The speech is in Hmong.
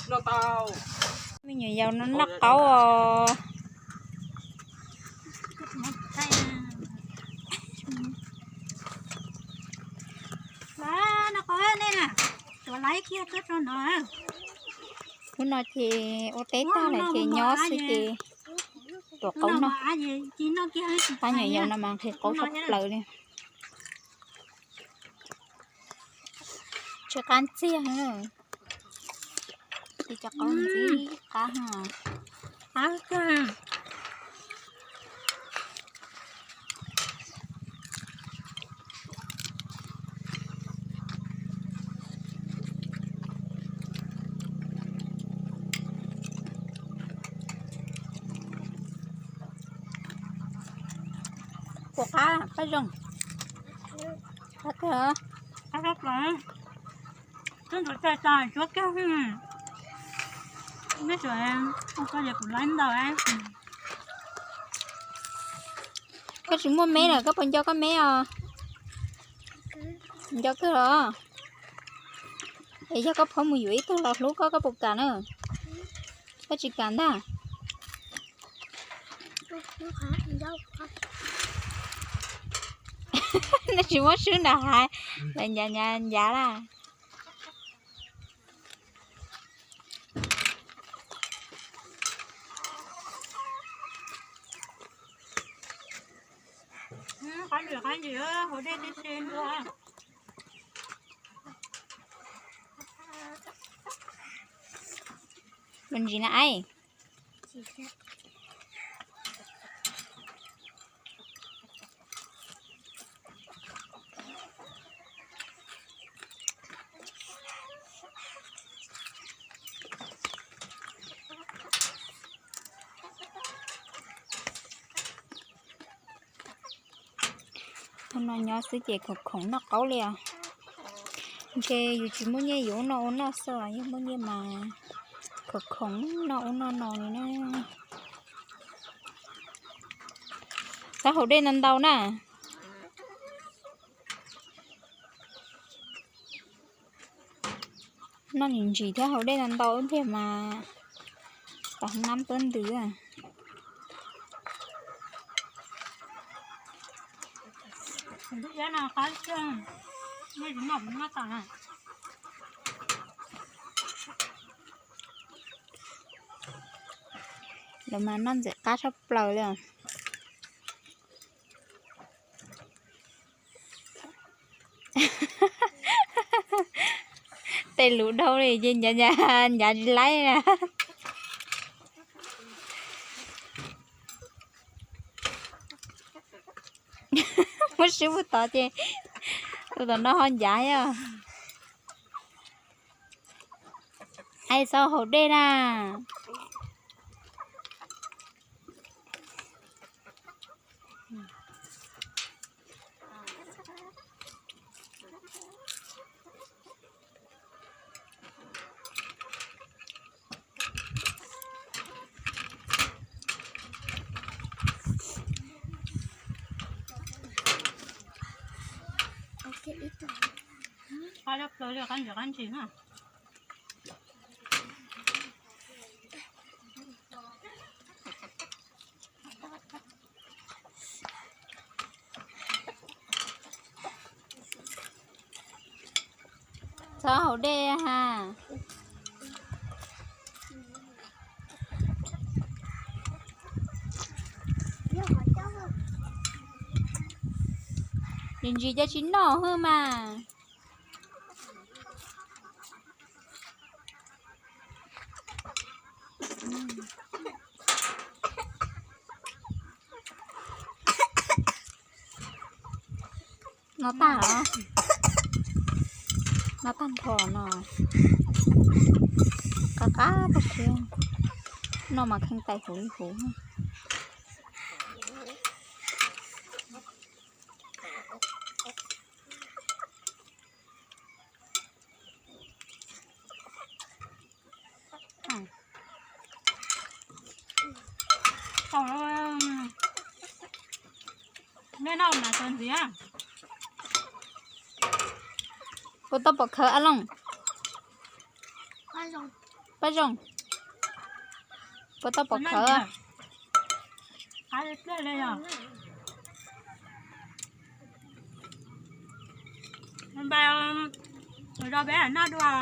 Me nyuam yaus no noj qaub os. Hnub no ces ua teb tag lawm ces nyob xwb ces tuav qaub noj. Pab nyuam yaus no mas nqhis qaub tshaj plaws li. Tsis qab ntxiag, ces cov qaub ntxim qab. Kuv qab, qab zoo. Qab kawg. Qab tshaj plaws. Twb ntxuav cai tas cuab kiag. Neb tsuas ua koj ces kuv laib ntau. Koj tsis muaj meb lawm koj puas nco koj meb os? Nco kawg los? Es yog koj phob mus yuav ib tug los hlub koj, koj puas kam na? Koj tsis kam ntag. Nej tsis muab swb nram hav, lawv ncav ncav ncav lawm. Lus ntsis na ai. Ub no nyob xwb ces khoom khoom noj qaub li os. Ntshe yus tsis muaj nyiaj yus ua noj ua noj xwb, yog muaj nyiaj mas khoom khoom noj ua noj no li na. Xav haus dej ntau ntau na. Noj ntsis ntsis thiab haus dej ntau ntau ib pliag mas pas nab tuab ntws. Lawv mas noj ntxim qab tshaj plaws li. Tej lus dhau li ces ncav ncav ncav tsis laib na. Muab swb puag tod ces tus tom no ho ncav thiab. Ai, xav haus dej na. Txhob haus dej ha. Ntsis ntsis cov tsis noj hwb mas. No tag los? No tag nrho no. Qab qab tag siab. Noj mas kheej tais huv li huv. Puas tau pom khawv a Looj? Paj Zoo, puas tau pom khawv? Npaj, mus rau peb noj dua.